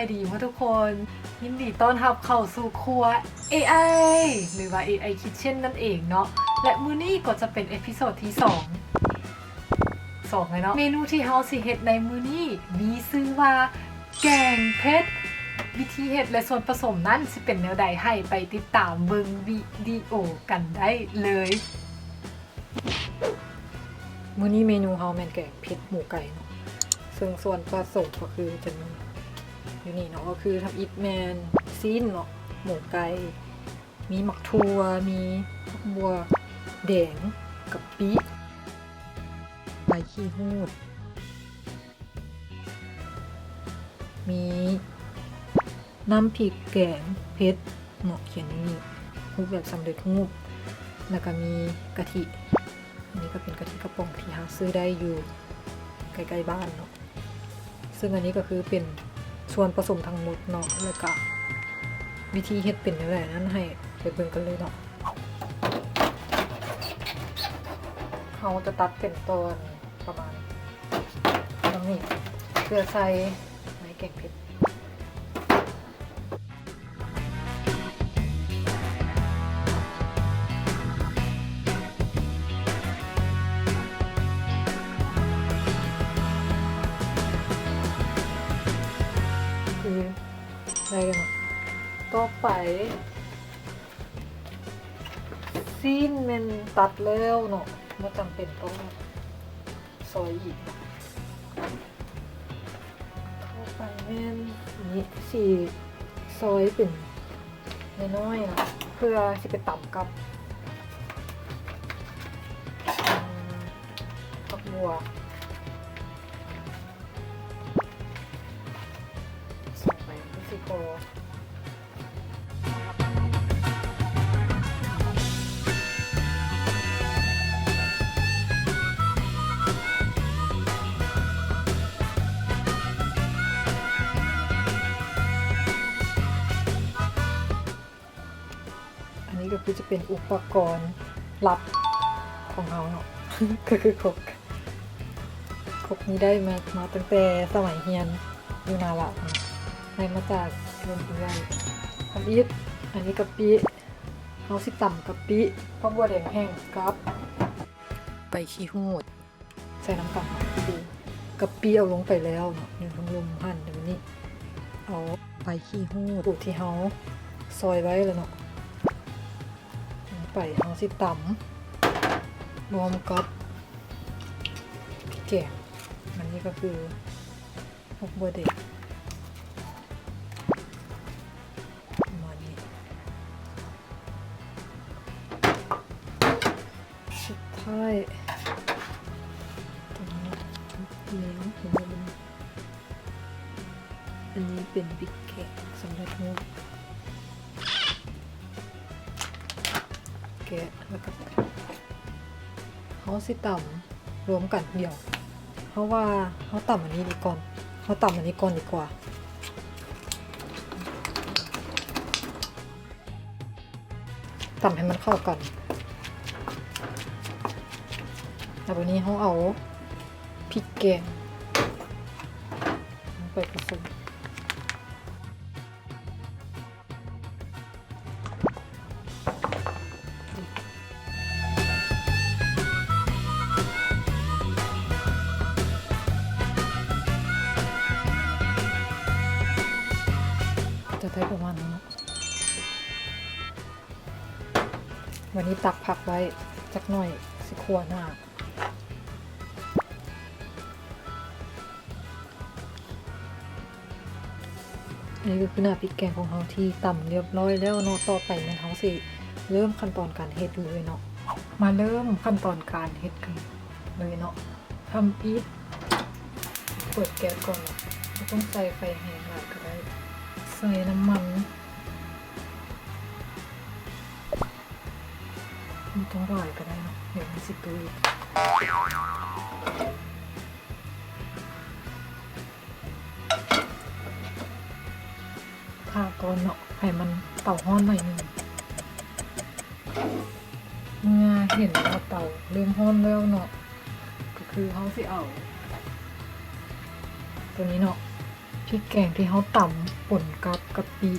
ສະບາຍດີເນາະທຸກຄົນ, ຍິນດີຕ້ອນຮັບເຂົ້າສູ່ຄົວ ເອໄອ ຫຼືວ່າ ເອໄອຄິດເຊັ່ນ ນັ້ນເອງເນາະ. ແລະ ມື້ນີ້ກໍຈະເປັນເອພິໂສດທີສອງ ສອງແລ້ວເນາະ. ເມນູທີ່ເຮົາຊິເຮັດໃນມື້ນີ້ມີຊື່ວ່າ ແກງເຜັດ. ວິທີເຮັດ ແລະ ສ່ວນປະສົມນັ້ນຊິເປັນແນວໃດ ໃຫ້ໄປຕິດຕາມເບິ່ງວິດີໂອກັນໄດ້ເລີຍ. ມື້ນີ້ເມນູເຮົາແມ່ນແກງເຜັດໝູໄກ່ເນາະ, ເຊິ່ງສ່ວນປະສົມກໍຄືຈະມີຢູ່ນີ້ເນາະ, ກໍຄືທຳອິດແມ່ນຊີ້ນເນາະ, ໝູໄກ່, ມີໝາກຖົ່ວ, ມີຜັກບົ່ວແດງ, ກະປິ, ໃບຂີ້ຫູດ, ມີນ້ຳພິກແກງເຜັດເນາະ, ຂຽນຢູ່ນີ້ ຮູບແບບສຳເລັດຮູບ, ແລ້ວກໍມີກະທິ. ອັນນີ້ກໍເປັນກະທິກະປ໋ອງທີ່ຫາຊື້ໄດ້ຢູ່ໃກ້ໆບ້ານເນາະ. ເຊິ່ງອັນນີ້ກໍຄືເປັນສ່ວນປະສົມທັງໝົດເນາະ, ແລ້ວກະວິທີເຮັດເປັນແນວໃດນັ້ນ ໃຫ້ໄປເບິ່ງກັນເລີຍເນາະ. ເຮົາຈະຕັດເປັນຕອນປະມານ ຕອນນີ້ ເພື່ອໃສ່ໃນແກງເຜັດ. ຄືໄດ້ແລ້ວເນາະ. ຕໍ່ໄປ ຊີ້ນແມ່ນຕັດແລ້ວເນາະ, ບໍ່ຈຳເປັນຕ້ອງຊອຍອີກ. ຕໍ່ໄປແມ່ນນີ້ ຊິຊອຍເປັນນ້ອຍໆເນາະ ເພື່ອຊິໄປຕຳກັບ ອືມ ຜັກບົ່ວ ໃສ່ໄປ ມັນຊິພໍ. ອັນນີ້ກໍຄືຈະເປັນອຸປະກອນລັບຂອງເຮົາເນາະ ກໍຄືຄົກ. ຄົກນີ້ໄດ້ມາ ມາຕັ້ງແຕ່ສະໄໝຮຽນຢູ່ນາລະເນາະ, ໄດ້ມາຈາກເຮືອນເອື້ອຍ. ທຳອິດ ອັນນີ້ກະປິ, ເຮົາຊິຕຳກະປິ, ຜັກບົ່ວແດງແຫ້ງກັບໃບຂີ້ຫູດ ໃສ່ນຳກັນເນາະ. ກະປິເອົາລົງໄປແລ້ວເນາະ ຢູ່ເທິງລຸ່ມຫັ້ນ. ດຽວນີ້ເອົາໃບຂີ້ຫູດທີ່ເຮົາຊອຍໄວ້ແລ້ວເນາະ ລົງໄປ. ເຮົາຊິຕຳລວມກັບແກງ. ອັນນີ້ກໍຄື ພວກບົວເດັດ ປະມານນີ້. ສຸດທ້າຍ ຕົວນີ້ແລ້ວ ເຫັນບໍ່? ອັນນີ້ເປັນພິກແກງສຳເລັດຮູບ. ແກະ ແລ້ວກໍເຮົາຊິຕຳ ລວມກັນ. ດຽວ ເຮົາວ່າເຮົາຕຳອັນນີ້ດີກ່ອນ, ເຮົາຕຳອັນນີ້ກ່ອນດີກວ່າ. ຕຳໃຫ້ມັນເຂົ້າກັນ. ແລ້ວບາດນີ້ເຮົາເອົາພິກແກງລົງໄປປະສົມ. ຈະໄດ້ປະມານນີ້ເນາະ. ບາດນີ້ຕັກຜັກໄວ້ຈັກໜ້ອຍ ຊິຂົ້ວໜ້າ. ອັນນີ້ກໍຄືໜ້າພິກແກງຂອງເຮົາທີ່ຕຳລຽບຮ້ອຍແລ້ວເນາະ. ຕໍ່ໄປແມ່ນເຮົາຊິເລີ່ມຂັ້ນຕອນການເຮັດເລີຍເນາະ. ມາເລີ່ມຂັ້ນຕອນການເຮັດກັນເລີຍເນາະ. ທຳອິດເປີດແກັສກ່ອນເນາະ, ບໍ່ຕ້ອງໃສ່ໄຟແຮງຫຼາຍກໍໄດ້. ໃສ່ນ້ຳມັນ ບໍ່ຕ້ອງຫຼາຍກໍໄດ້ເນາະ, ດຽວມັນຊິຕຸ້ຍ. ຖ້າກ່ອນເນາະ, ໃຫ້ມັນເຕົາຮ້ອນໜ້ອຍໜຶ່ງ. ເມື່ອເຫັນວ່າເຕົາເລີ່ມຮ້ອນແລ້ວເນາະ, ກໍຄືເຮົາຊິເອົາຕົວນີ້ເນາະ, ພ ພິກແກງທີ່ເຮົາຕຳປົນກັບກະປິ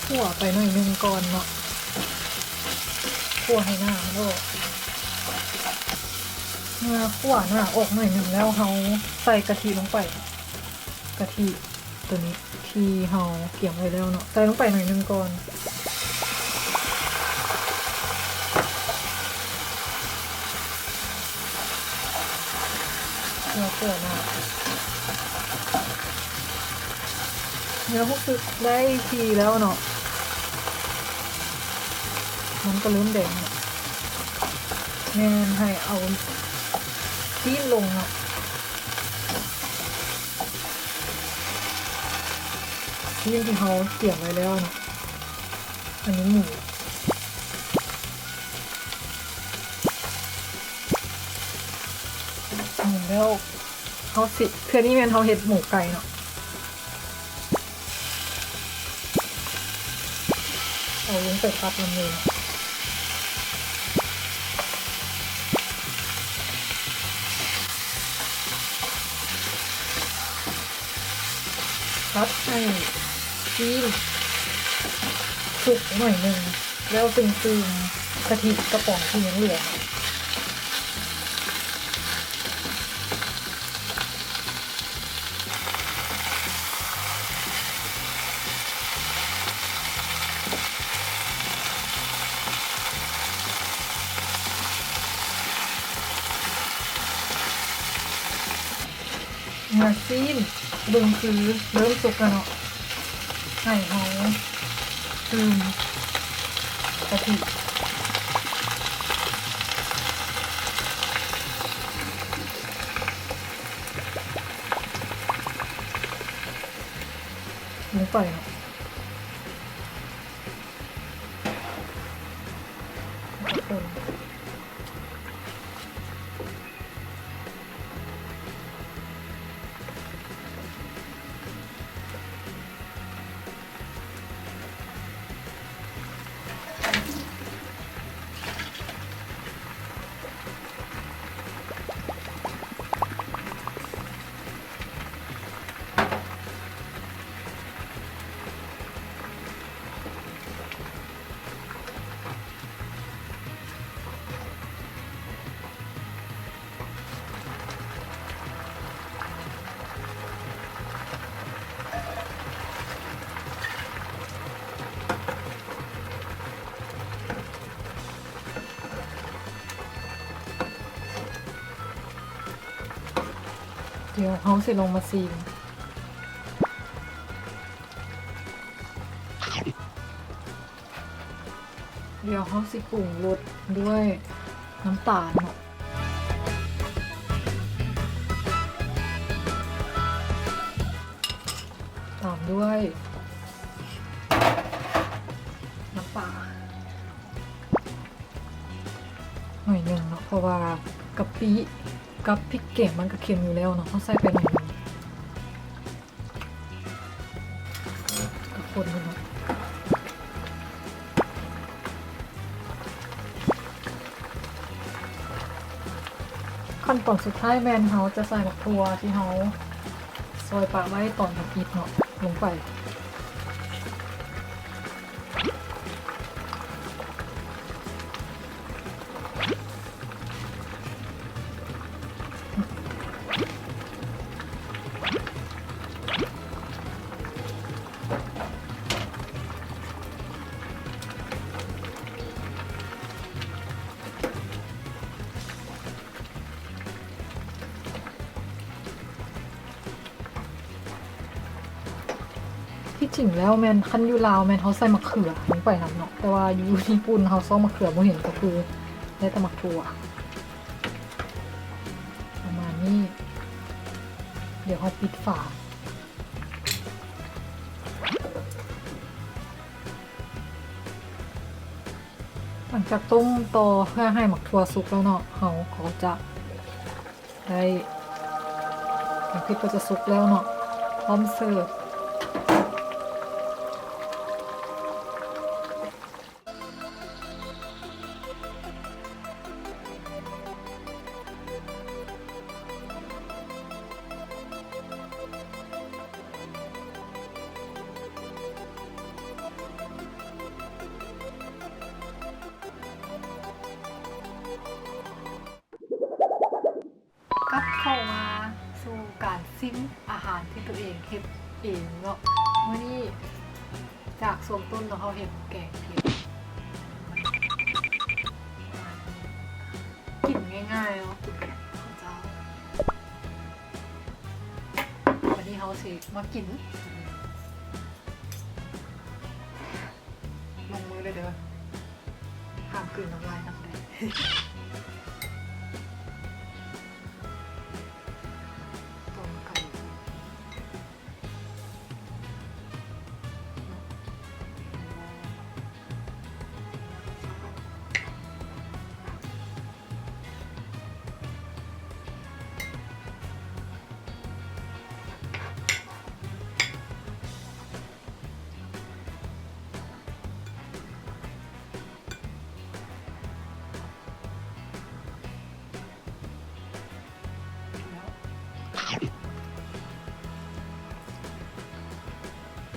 ຂົ້ວໄປໜ້ອຍໜຶ່ງກ່ອນເນາະ ຂົ້ວໃຫ້ໜ້າມັນອອກ. ເມື່ອຂົ້ວໜ້າອອກໜ້ອຍໜຶ່ງແລ້ວ ເຮົາໃສ່ກະທິລົງໄປ. ກະທິໂຕນີ້ທີ່ເຮົາກຽມໄວ້ແລ້ວເນາະ ໃສ່ລົງໄປໜ້ອຍໜຶ່ງກ່ອນ ເພື່ອເຂົ້າໜ້າ. ເມື່ອຮູ້ສຶກໄດ້ທີ່ແລ້ວເນາະ ມັນກໍເລີ່ມແດງແລ້ວ ແມ່ນໃຫ້ເອົາຊີ້ນລົງເນາະ. ຊີ້ນທີ່ເຮົາກຽມໄວ້ແລ້ວເນາະ ອັນນີ້ໝູ ໝູແລ້ວ ເຮົາຊິ ເທື່ອນີ້ແມ່ນເຮົາເຮັດໝູໄກ່ເນາະ ເອົາລົງໄປຜັດນຳເລີຍເນາະ. ຜັດໃຫ້ຊີ້ນສຸກໜ້ອຍໜຶ່ງ ແລ້ວຈຶ່ງຕື່ມກະທິກະປ໋ອງທີ່ຍັງເຫຼືອ. ເມື່ອຊີ້ນເບິ່ງຄືເລີ່ມສຸກແລ້ວເນາະ ໃຫ້ເຮົາຕື່ມກະທິລົງໄປເນາະ. ດຽວເຮົາຊິລົງມາຊີມ. ດຽວເຮົາຊິປຸງລົດດ້ວຍນ້ຳຕານເນາະ ຕາມດ້ວຍນ້ຳປາໜ້ອຍໜຶ່ງເນາະ ເພາະວ່າກະປິກັບພິກແກງມັນກະເຄັມຢູ່ແລ້ວເນາະ ເຮົາໃສ່ໄປໜ້ອຍໜຶ່ງ. ຂັ້ນຕອນສຸດທ້າຍແມ່ນເຮົາຈະໃສ່ໝາກຖົ່ວທີ່ເຮົາຊອຍປະໄວ້ຕອນທຳອິດເນາະ ລົງໄປ. ທີ່ຈິງແລ້ວແມ່ນ ຄັນຢູ່ລາວແມ່ນເຮົາໃສ່ໝາກເຂືອລົງໄປນຳເນາະ ແຕ່ວ່າຢູ່ຍີ່ປຸ່ນເຮົາຊອກໝາກເຂືອບໍ່ເຫັນ ກໍຄືໄດ້ແຕ່ໝາກຖົ່ວ ປະມານນີ້. ດຽວເຮົາປິດຝາ. ຫຼັງຈາກຕົ້ມຕໍ່ເພື່ອໃຫ້ໝາກຖົ່ວສຸກແລ້ວເນາະ ເຮົາກໍຈະໄດ້ ໝາກພິກກໍຈະສຸກແລ້ວເນາະ ພ້ອມເສີບ. ກັບເຂົ້າມາສູ່ການຊິມອາຫານທີ່ຕົວເອງເຮັດເອງເນາະ. ມື້ນີ້ຈາກຊ່ວງຕົ້ນເນາະ ເຮົາເຮັດແກງເຜັດ ກິນງ່າຍໆເນາະ ກິນກັບເຂົ້າເຈົ້າ. ວັນນີ້ເຮົາຊິມາກິນ ລົງມືເລີຍເດີ ຫ້າມກືນນ້ຳລາຍນຳເດີ. ຕົ້ມໄກ່.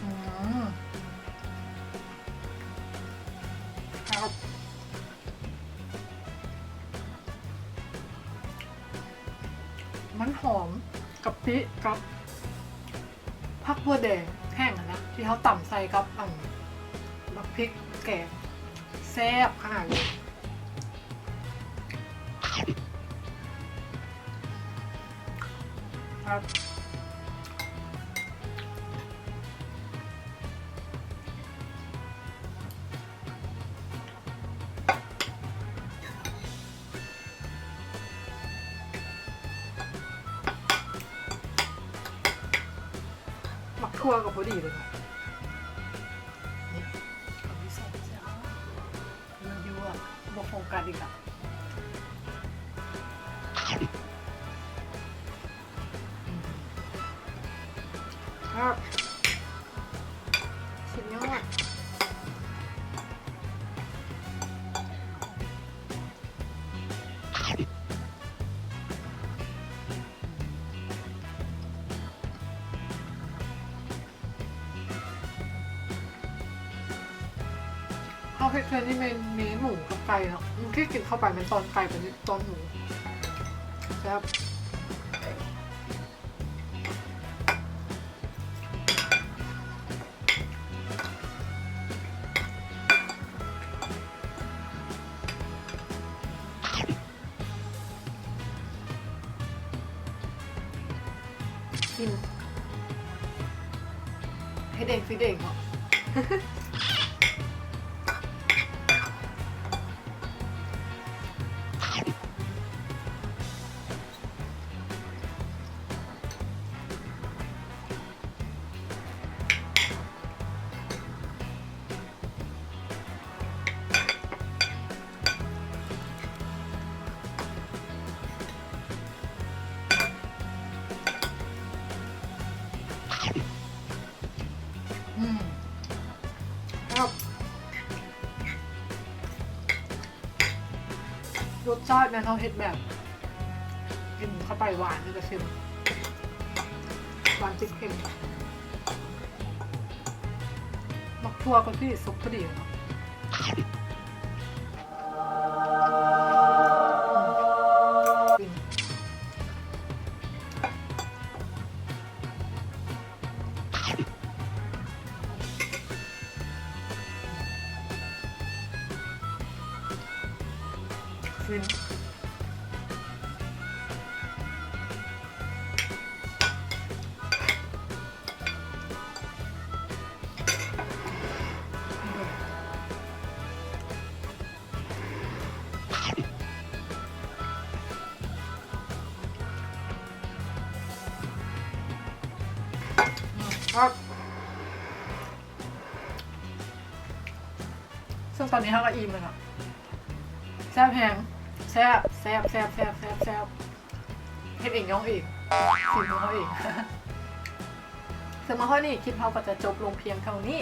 ອືມ ຄັບ ມັນຫອມກະປິກັບຜັກບົວແດງແຫ້ງຫັ້ນນະ ທີ່ເຮົາຕຳໃສ່ກັບ ອັນ ບັກພິກແກງ ແຊບຂະໜາດເລີຍ. ຄັບ ໝາກຖົ່ວກໍພໍດີເລີຍເນາະ ນີ້ ເອົາໄປໃສ່ ໃສ່ ເອົາ ມັນຢູ່ ບໍ່ໂຟກັສອີກລະ ຄັບ ສຸດຍອດ. ເຮົາເຮັດເທື່ອນີ້ແມ່ນມີໝູກັບໄກ່ເນາະ ທີ່ກິນເຂົ້າໄປແມ່ນຕອນໄກ່ ບັດນີ້ຕອນໝູ ແຊບ. ກິນ ເຮັດເອງ ຊື້ເອງເນາະ. ອືມ ແຊບ ລົດຊາດແມ່ນເຮົາເຮັດແບບ ກິນເຂົ້າໄປຫວານ ແລ້ວກໍເຄັມ ຫວານຕິດເຄັມ ໝາກຖົ່ວກໍຊິສຸກພໍດີເນາະ. ຄັບ ເຊິ່ງຕອນນີ້ເຮົາກໍອີ່ມແລ້ວເນາະ ແຊບແຮງ ແຊບ ແຊບ ແຊບ ເຮັດເອງ ຍ້ອງເອງ ສີມືເຮົາເອງ. ເຖິງມາຮອດນີ້ ຄລິບເຮົາກໍຈະຈົບລົງພຽງເທົ່ານີ້.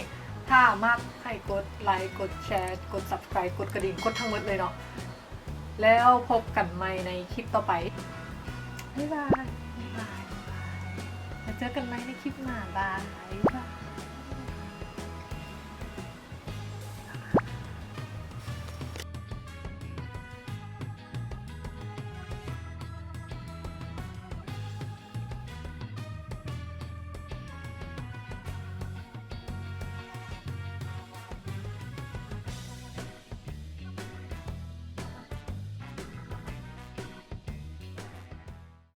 ຖ້າມັກໃຫ້ກົດໄລ, ກົດແຊ, ກົດ Subscribe, ກົດກະດິ່ງ, ກົດທັງໝົດເລີຍເນາະ. ແລ້ວພົບກັນໃໝ່ໃນຄລິບຕໍ່ໄປ. ບາຍບາຍ. ບາຍບາຍ. ແລ້ວເຈີກັນໃໝ່ໃນຄລິບໜ້າ. ບາຍບາຍ.